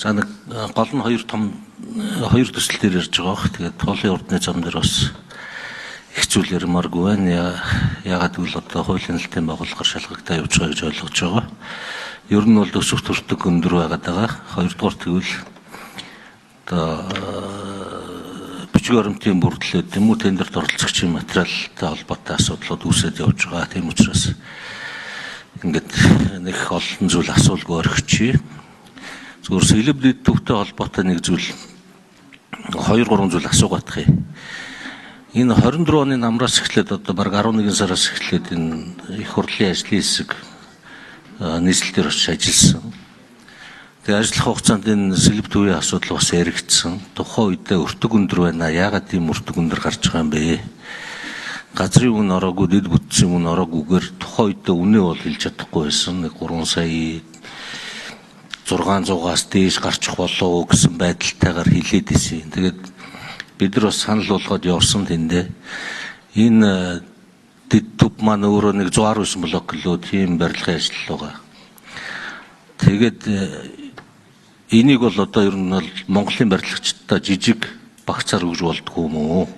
За, нэг гол нь хоёр том хоёр төсөл дээр ярьж байгаа бох. Тэгээд Туулын урдны зам дээр бас их зүйл ярмааргүй байна. Яагаад гэвэл одоо хуулийн хяналтын байгууллагаар шалгагдаа явж байгаа гэж ойлгож байгаа. Ер нь бол төсөв төртөг өндөр байгаад байгаа. Хоёрдугаар тэгвэл одоо бичиг баримтын бүрдлээд юм уу, тендерт оролцогчийн материалтай холбоотой асуудлууд үүсээд явж байгаа. Тийм учраас ингээд нэг олон зүйл асуулгүй орхичих. Зүгээр сэлэв дэд төвтэй холбоотой нэг зүйл, 2 3 зүйл асуугаадах юм. Энэ 24 оны намраас эхлээд, одоо бараг 11 сараас эхлээд энэ их хурлын ажлын хэсэг нийслэл дээр очиж ажилласан. Тэгээ ажиллах хугацаанд энэ сэлэв төвийн асуудал бас яригдсан. Тухайн үедээ өртөг өндөр байна. Яагаад тийм өртөг өндөр гарч байгаа юм бэ? Газрын үн ороогүй, дэд бүтцийн үн ороогүйгээр тухайн үедээ үнэ бол хэлж чадахгүй байсан. Нэг 3 сая 600-аас дээш гарчих болов уу гэсэн байдалтайгаар хэлээд исэн. Тэгээд бид нар бас санал болгоод явсан тэндээ. Энэ дэд төв маань өөрөө нэг 119 блок лөө тийм барилгын ажил байгаа. Тэгээд энийг бол одоо ер нь бол Монголын барилгачдаа жижиг багцаар өгж болдгоо юм уу?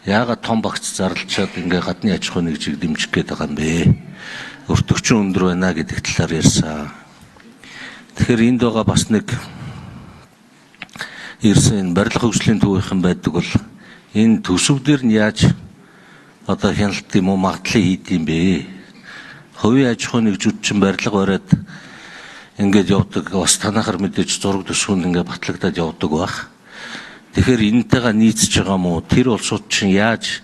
Яагаад том багц зарлчаад ингээ гадны аж ахуйн нэгжийг дэмжих гээд байгаа юм бэ? Өртөгчөн өндөр байна гэдэг талаар ярьсан. Тэгэхээр энд байгаа бас нэг ирсэн энэ барилга хөгжлийн төвийнхэн байдаг бол энэ төсөв дээр нь яаж одоо хяналт юм уу, магадлал хийд юм бэ? Хувийн аж ахуйн нэгжүүд чинь барилга бариад ингээд явдаг. Бас танахаар мэдээж зураг төсвөнд ингээд батлагдаад явдаг байх. Тэгэхээр энэтэйгээ нийцэж байгаа мó? Тэр улсууд чинь яаж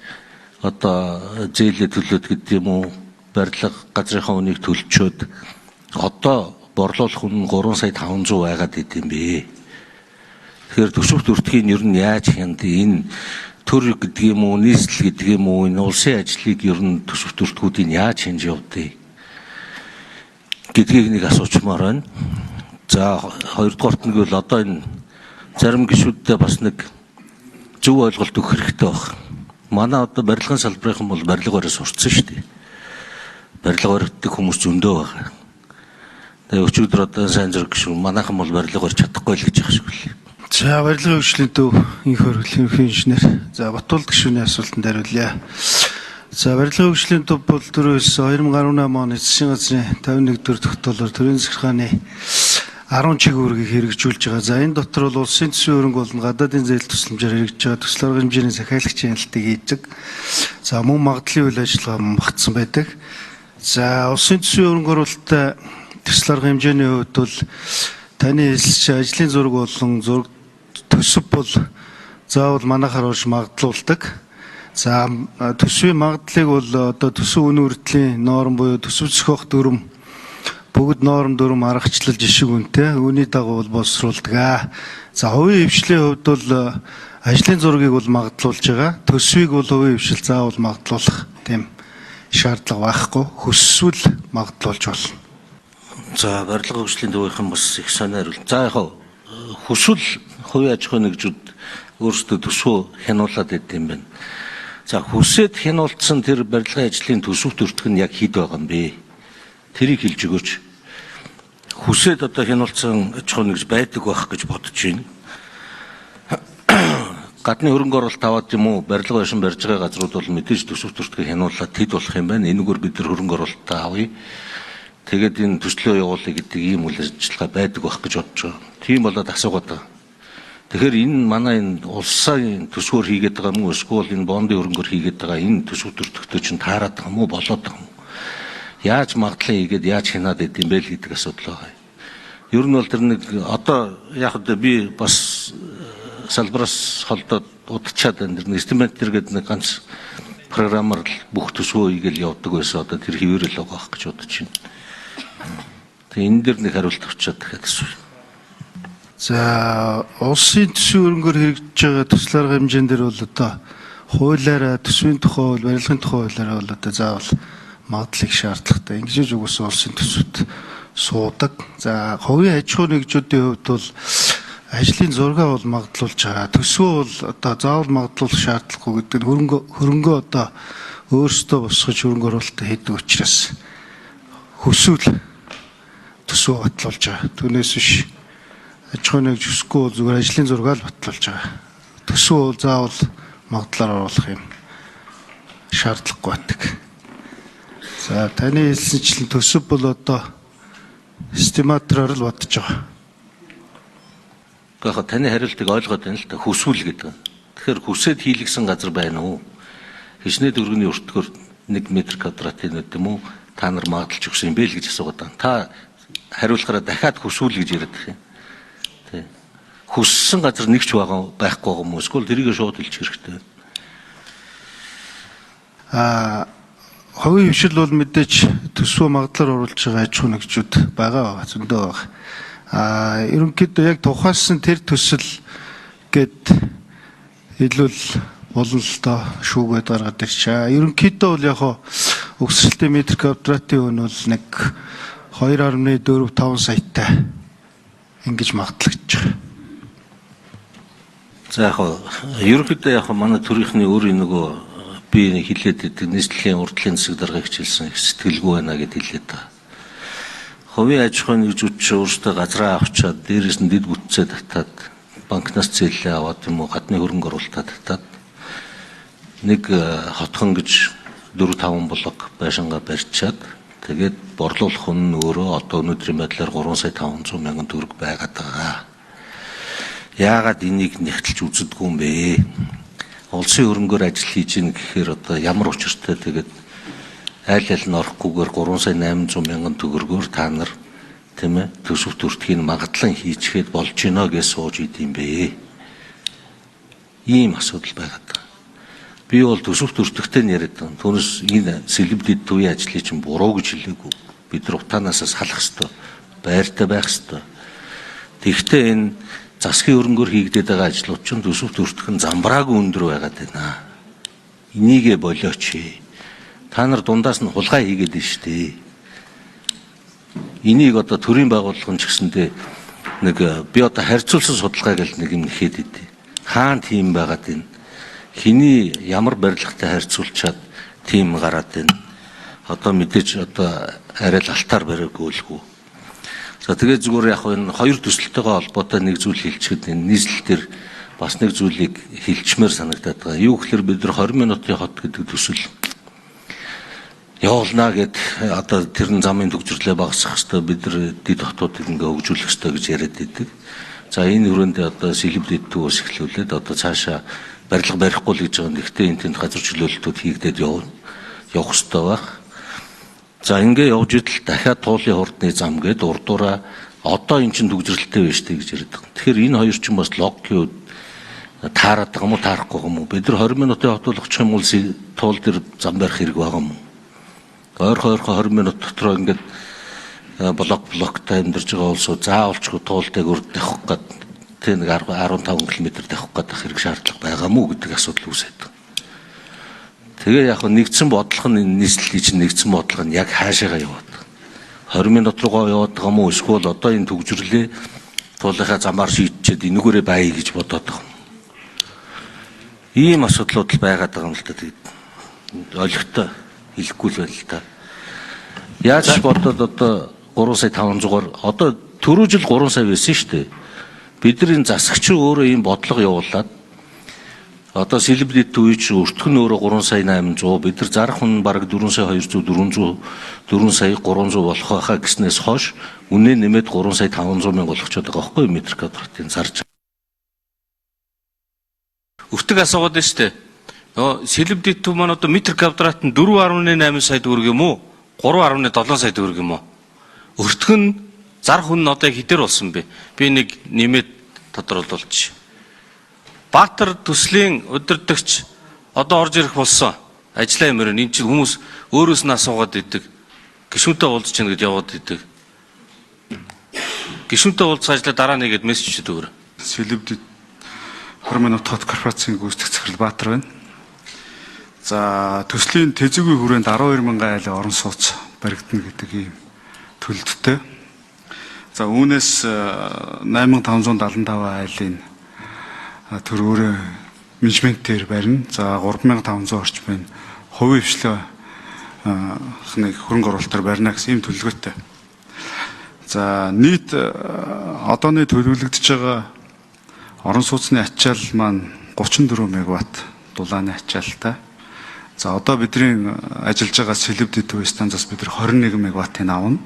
одоо зээлээ төлөөд гэдэг юм уу? Барилга газрынхаа үнийг төлчөөд одоо борлуулах үн 3 сая 500 байгаад идэм бэ? Тэгэхээр төсөвт өртгийг ер нь яаж хянд, энэ төр гэдэг юм уу, нийслэл гэдэг юм уу, энэ улсын ажлыг ер нь төсөвт өртгүүдийг яаж хянж явдгийг гэдгийг нэг асуучмаар байна. За, хоёрдугаарт нь гэвэл одоо энэ зарим гишүүддээ бас нэг зөв ойлголт өгөх хэрэгтэй байх. Манай одоо барилгын салбарын бол барилга бариа сурцсан шүү дээ. Барилга баригддаг хүмүүс зөндөө байгаа. Тэгээ өчигдөр одоо сайн зэрэг гишүүн манайхан бол барилга барьж чадахгүй л гэж байгаа шиг үлээ. За, барилгын хөгжлийн төв инх хөргөл ерөнхий инженер. За, Батулд гишүүний асуултанд хариулъя. За, барилгын хөгжлийн төв бол түрүү хэлсэн 2018 оны засгийн газрын 51 дэх тогтоолоор төрийн захиргааны 10 чиг үүргийг хэрэгжүүлж байгаа. За, энэ дотор бол улсын төсвийн хөрөнгө болон гадаадын зээл тусламжаар хэрэгжиж байгаа төсөл арга хэмжээний захиалагчийн хяналтыг хийдэг. За, мөн магадлалын үйл ажиллагаа мөн багтсан байдаг. За, улсын төсвийн хөрөнгө оруулалттай төсөл арга хэмжээний хувьд бол таны хэлсэн ажлын зураг болон зураг төсөв бол заавал манайхаар орж магадлуулдаг. За, төсвийн магадлалыг бол одоо төсөв үн үрдлийн норм буюу төсөв зохиох дүрм, бүгд норм, дүрм, аргачлал, жишг үнэтэй. Үүний дагуу бол боловсруулдаг. За, хувийн хвшлийн хувьд бол ажлын зургийг бол магадлуулж байгаа. Төсвийг бол хувийн хвшил заавал магадлуулах тийм шаардлага байхгүй. Хүсвэл магадлуулж болно. За, барилга хөгжлийн төвийнхэн бас их сонио хариулт. За, яг хүсвэл хувийн аж ахуйн нэгжүүд өөрсдөө төсвөө хянуулаад байд юм байна. За, хүсээд хянуулсан тэр барилгын ажлын төсөвт өртөх нь яг хэд байгаа юм бэ? Тэрийг хэлж өгөөч. Хүсээд одоо хянуулсан аж ахуйн нэгж байдаг байх гэж бодож байна. Гадны хөрөнгө оруулалт аваад юм уу, барилга байшин барьж байгаа газрууд бол мэдээж төсөвт өртгөө хянуулаад тэд болох юм байна. Энэгээр бид нар хөрөнгө оруулалтаа авъя. Тэгээд энэ төслөө явуулъя гэдэг ийм үйл ажиллагаа байдаг байх гэж бодож байгаа. Тийм болоод асуугаад байгаа. Тэгэхээр энэ манай энэ улсын төсвөөр хийгээд байгаа юм уу, эсвэл энэ бондын хөрөнгөөр хийгээд байгаа энэ төсөв төртөгтөө чинь таарад байгаа юм уу, болоод байгаа юм уу? Яаж магадлан хийгээд, яаж хянаад идэм бэ л гэдэг асуудал байгаа. Ер нь бол тэр нэг одоо яг одоо би бас салбараас холдоод удачаад байна. Тэр нэг estimate гэдэг нэг ганц програмаар л бүх төсвөө хийгээл явдаг байсан. Одоо тэр хэвээрэл байгаа байх гэж бодож байна. Тэгээ энэ дэр нэг хариулт авчиад дахиад асууя. За, улсын төсвийн хөрөнгөөр хэрэгжиж байгаа төсөл арга хэмжээн дээр бол одоо хуулиараа төсвийн тухай хууль, барилгын тухай хуулиараа бол одоо заавал магадлалыг шаардлагатай. Ингэж угсаа улсын төсөвт суудаг. За, хувийн аж ахуйн нэгжүүдийн хувьд бол ажлын зургаа бол магадлуулж байгаа. Төсвөө бол одоо заавал магадлуулах шаардлагагүй гэдэг нь хөрөнгө одоо өөрсдөө босгож хөрөнгө оруулалтаа хийдэг учраас хүсвэл төсвөө батлуулж байгаа. Түүнээс биш Аж ахуйн нэгж хүсэхгүй бол зүгээр ажлын зургаар л батлуулж байгаа. Төсөв бол заавал магадлалаар оруулах юм шаардлагагүй байдаг. За таны хэлсэнчлэн төсөв бол одоо эстиматороор л бодож байгаа. Гэхдээ таны хариултыг ойлгоод байна л да. Хүсвэл гэдэг. Тэгэхээр хүсээд хийлгсэн газар байна уу? Хичнээн төгрөгийн өртгөр 1 м квадратын нүд юм уу? Та нар магадлалж өгсөн юм бэ л гэж асуугаад байна. Та хариулахаараа дахиад хүсвэл гэж яриад байх юм. Тэ. Хүссэн газар нэг ч байгаа байхгүй байгаа юм уу? Эсвэл тэрийг шууд хэлчих хэрэгтэй. Хувийн хвшил бол мэдээж төсвөө магадлалаар оруулж байгаа аж ахуйн нэгжүүд байгаа зөндөө байгаа. Ерөнхийдөө яг тухайлсан тэр төсөл гээд илүү болно л доо шүүгээд гаргаад ирчээ. Ерөнхийдөө бол яг өсөлтийн метр квадратын үн бол нэг 2.45 саятай ингэж магадлагдж байгаа. За яг ерөнхийдөө яг манай төрийнхний өөрийн нөгөө би нэг хэлээд байдаг нийслэлийн урдлын засаг даргаыг хичээлсэн их сэтгэлгүй байна гэд хэлээд байгаа. Хувийн аж ахуйн нэгжүүд чи өөрсдөө газраа авчаад дээрээс нь дэд бүтцээ татаад банкнаас зээлээ аваад юм уу гадны хөрөнгө оруулалтаа татаад нэг хотхон гэж 4-5 блок байшингаа барьчаад тэгээд борлуулах хүн нь өөрөө одоо өнөөдрийн байдлаар 3 сая 500 мянган төгрөг байгаад байгаа. Яагаад энийг нэгтэлж үзэдгүй юм бэ? Улсын хөрөнгөөр ажил хийж гин гэхээр одоо ямар учиртай тэгээд аль аль нь орохгүйгээр 3 сая 800 мянган төгрөгөөр та нар тийм ээ төсөв төртгийг магадлан хийчихэд болж гинэ гэж сууж идэм бэ? Ийм асуудал байгаад байгаа. Би бол төсөв төртөгтэй нь яриад байгаа. Түүнээс энэ сэлбэдэд төвийн ажлыг чинь буруу гэж хэлээгүй. Бид нар утаанаасаа салах ёстой, байртай байх ёстой. Тэгэхдээ энэ засгийн хөрөнгөөр хийгдээд байгаа ажлууд чинь төсөв төртөх нь замбраагүй өндөр байгаад байна. Энийгээ болооч. Та нар дундаас нь хулгай хийгээд байна шүү дээ. Энийг одоо төрийн байгууллага нь ч гэсэндээ нэг би одоо харьцуулсан судалгаа гэл нэг юм нэхэд идэв. Хаана тийм байгаад байна? Хиний ямар барилгатай харьцуулчаад тийм гараад байна? Одоо мэдээж одоо арай л алтаар бариагүй лгүй. За тэгээд зүгээр яг энэ хоёр төсөлтөйгөө холбоотой нэг зүйл хэлчихэд энэ нийслэл төр бас нэг зүйлийг хэлчмээр санагдаад байгаа. Юу гэхээр бид нар 20 минутын хот гэдэг төсөл явуулнаа гэд одоо тэр нь замын төгжрлөө багасгах хэвээр бид нар дэд хотуудыг ингээ хөгжүүлэх хэвээр гэж яриад байдаг. За энэ хүрээнд одоо сэлбэдэд төвөөс эхлүүлээд одоо цаашаа барилга барихгүй л гэж байгаа. Гэхдээ энэ тэнд газар чөлөөлөлтүүд хийгдээд явах хэвээр байх. За ингээ явж идэл дахиад туулын хурдны зам гээд урдуураа одоо эн чинь төгжрэлтэй байж тээ гэж яриад байгаа. Тэгэхээр энэ хоёр чинь бас логикийн таарад байгаа юм уу таарахгүй байгаа юм уу? Бид нар 20 минутын хот болгочих юм бол туул дээр зам барих хэрэг байгаа юм уу? Ойрхон 20 минут дотроо ингээд блок блоктой амьдарч байгаа улсууд заавалчгүй туул дээр урд тавих гээд тэ нэг 15 км тавих гээд хэрэг шаардлага байгаа мó гэдэг асуудал үүсээд байгаа. Тэгээ яг нэгдсэн бодлого нь энэ нийслэлийн чинь нэгдсэн бодлого нь яг хаашаагаа яваад байгаа. 20 минут руугаа яваад байгаа мó эсвэл одоо энэ төгжрлээ туулынхаа замаар шийдчихэд энүүгээрээ байя гэж бодоод байгаа юм. Ийм асуудлууд л байгаад байгаа юм л да. Тэгээд олигтой хэлэхгүй л байл та. Яаж ч бодоод одоо 3 сая 500-аар одоо түрүү жил 3 сая байсан шүү дээ. Бидний засагч өөрөө ийм бодлого явуулаад одоо сэлбэдэд үе чи өртөх нь өөрөө 3 сая 800 бид нар зарах хүн бараг 4 сая 200 400 4 сая 300 болох байхаа гэснээс хойш үнэ нэмээд 3 сая 500 мянга болгочоод байгаа байхгүй метр квадратын зарж. Өртөг асуугаад байна шүү дээ. Нөгөө сэлбэдэд төв маань одоо метр квадрат нь 4.8 сая төгрөг юм уу? 3.7 сая төгрөг юм уу? Өртөх нь зарах хүн нь одоо яг хэдээр болсон бэ? Би нэг нэмээд тодруулуулчих. Баатар төслийн удирдагч одоо орж ирэх болсон. Ажлаа юмэр энэ чинь хүмүүс өөрөөс нь асуугаад идэг. Гишүүнтэй уулзч гин гэж яваад идэг. Гишүүнтэй уулзах ажлаа дараа нэгэд мессеж өгөөрэй. Сэлбэдэд 20 минут хот корпорацийн гүйцэтгэх захирал Баатар байна. За төслийн тэзүүгийн хүрээнд 12 мянган айлын орон сууц баригдана гэдэг ийм төлөлттэй. За үүнээс 8575 айлын төр өөрөө менежментээр барина. За 3500 орчим хувийн хвшлээ нэг хөрөнгө оруулалтаар барина гэсэн ийм төлөвлөгөөтэй. За нийт одооны төлөвлөгдөж байгаа орон сууцны ачаал маань 34 мегаватт дулааны ачаалтай. За одоо бидний ажиллаж байгаа Сэлэв дэд станцаас бид 21 мегаваттыг авна.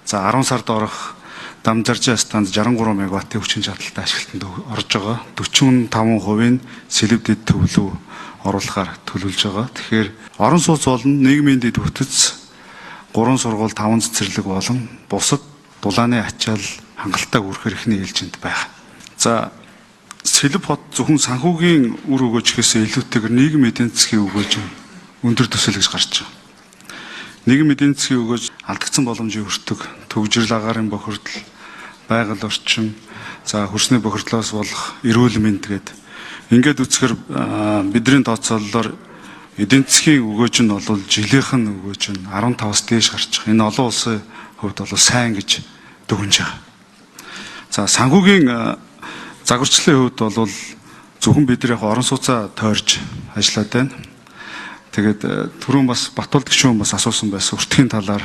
За 10 сард орох Дамжаржин станц 63 мегаваттын хүчин чадалтай ашиглалтанд орж байгаа. 45% нь Сэлэв дэд төв рүү оруулахаар төлөвлөж байгаа. Тэгэхээр орон сууц болон нийгмийн дэд бүтэц 3 сургууль 5 цэцэрлэг болон бусад дулааны ачаал хангалттай хүрхэр эхний ээлжинд байгаа. За Сэлэв хот зөвхөн санхүүгийн үр өгөөж гэхээс илүүтэйгээр нийгэм эдийн засгийн өгөөж өндөр төсөл гэж гарч байгаа. Нийгэм эдийн засгийн өгөөж алдагдсан боломжийн өртөг, төгжрөл агаарын бохирдол, байгаль орчин, за хөрсний бохирдлоос болох эрүүл мэнд гээд ингээд үзэхээр бидний тооцооллоор эдийн засгийн өгөөж нь бол жилийнх нь өгөөж нь 15-аас дээш гарч байгаа. Энэ олон улсын хувьд бол сайн гэж дүгнж байгаа. За санхүүгийн загварчлалын хувьд бол зөвхөн бид нар яг орон сууцаа тойрж ажиллаад байна. Тэгээд түрүүн бас Батулд гишүүн бас асуусан байсан өртгийн талаар,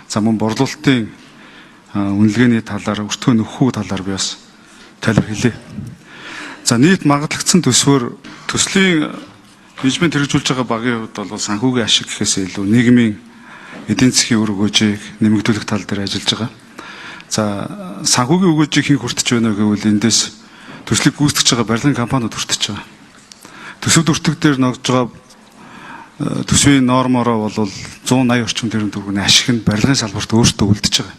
за мөн борлуулалтын үнэлгээний талаар, өртгөө нөхөх талаар би бас тайлбар хэлье. За нийт магадлагдсан төсвөр төслийн менежмент хэрэгжүүлж байгаа багийн хувьд бол санхүүгийн ашиг гэхээс илүү нийгмийн эдийн засгийн үр өгөөжийг нэмэгдүүлэх тал дээр ажиллаж байгаа. За санхүүгийн өгөөжийг хэн хүртэж байна вэ гэвэл эндээс төслийг гүйцэтгэж байгаа барилгын компаниуд хүртэж байгаа. Төсөв өртөг дээр ногдож байгаа төсвийн нормороо бол 180 орчим тэрбум төгрөгийн ашиг нь барилгын салбарт өөртөө үлдэж байгаа.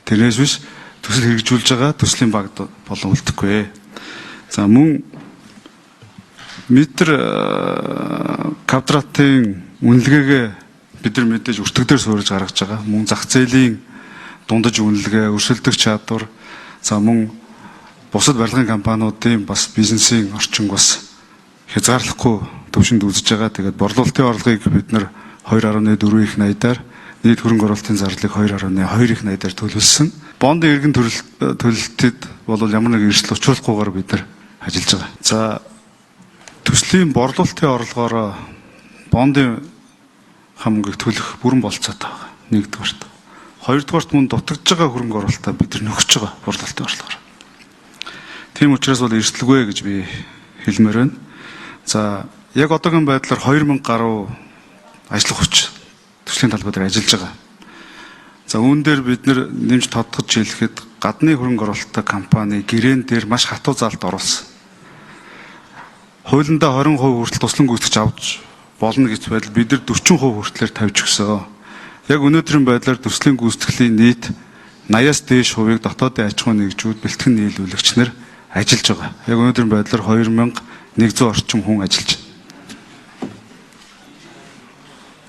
Тэрнээс биш төсөл хэрэгжүүлж байгаа төслийн багт болон үлдэхгүй. За мөн метр квадратын үнэлгээгээ бид нар мэдээж өртөг дээр суурилж гаргаж байгаа. Мөн зах зээлийн дундаж үнэлгээ, өрсөлдөх чадвар, за мөн бусад барилгын компаниудын бас бизнесийн орчинг бас хязгаарлахгүй төвшөнд үзэж байгаа. Тэгээд борлуулалтын орлогыг бид нар 2.4 их найдаар, нийт хөрөнгө оруулалтын зарлалыг 2.2 их найдаар төлөвлөсөн. Бондын иргэн төлөлтөд бол ямар нэгэн эрсдэл учруулахгүйгээр бид нар ажиллаж байгаа. За төслийн борлуулалтын орлогоороо бондын хамгийг төлөх бүрэн болцоотой байгаа. Нэгдүгээрт. Хоёрдугаарт мөн дутагдж байгаа хөрөнгө оруулалтаа бид нар нөхөж байгаа борлуулалтын орлогоор. Тийм учраас бол эрсдэлгүй гэж би хэлмээр байна. За яг одоогийн байдлаар 2000 гаруй ажиллах хүч төслийн талбай дээр ажиллаж байгаа. За үүн дээр бид нар нэмж тодтогч хэлэхэд гадны хөрөнгө оруулалттай компани гэрээн дээр маш хатуу заалт оруулсан. Хуулиндаа 20% хүртэл туслан гүйцэтгэж авч болно гэж байдал бид нар 40% хүртлээр тавьж өгсөн. Яг өнөөдрийн байдлаар төслийн гүйцэтгэлийн нийт 80-аас дээш хувийг дотоодын аж ахуйн нэгжүүд, бэлтгэн нийлүүлэгч нар ажиллаж байгаа. Яг өнөөдрийн байдлаар 2100 орчим хүн ажиллаж байна.